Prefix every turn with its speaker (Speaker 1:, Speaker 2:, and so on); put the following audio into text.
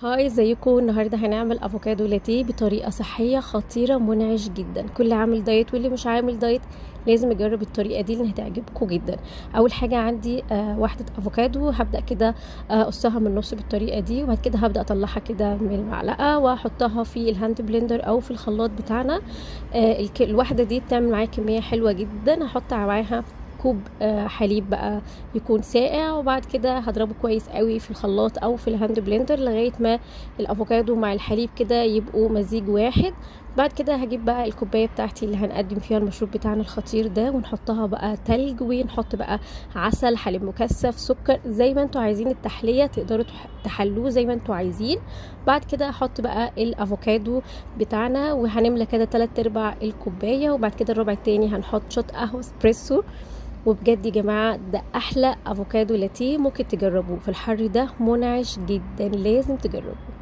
Speaker 1: Hi، ازيكم؟ النهارده هنعمل افوكادو لاتية بطريقة صحية خطيرة منعش جدا. كل عامل diet واللي مش عامل diet لازم يجرب الطريقة دي لان هتعجبكم جدا. اول حاجة عندي واحدة افوكادو، هبدا كده اقصها من النص بالطريقة دي، وبعد كده هبدا اطلعها كده من المعلقة واحطها في ال hand blender او في الخلاط بتاعنا. الواحدة دي بتعمل معايا كمية حلوة جدا. هحط معاها كوب حليب بقى يكون ساقع، وبعد كده هضربه كويس قوي في الخلاط او في ال hand blender لغاية ما الافوكادو مع الحليب كده يبقوا مزيج واحد. بعد كده هجيب بقى الكوباية بتاعتي اللي هنقدم فيها المشروب بتاعنا الخطير ده، ونحطها بقى تلج، ونحط بقى عسل، حليب مكثف، سكر، زي ما انتوا عايزين. التحلية تقدروا تحلوه زي ما انتوا عايزين. بعد كده هحط بقى الافوكادو بتاعنا، وهنملى كده 3/4 الكوباية، وبعد كده الربع التاني هنحط shot قهوة اسبريسو. وبجد يا جماعة ده احلى افوكادو لاتية ممكن تجربوه في الحر ده، منعش جدا، لازم تجربوه.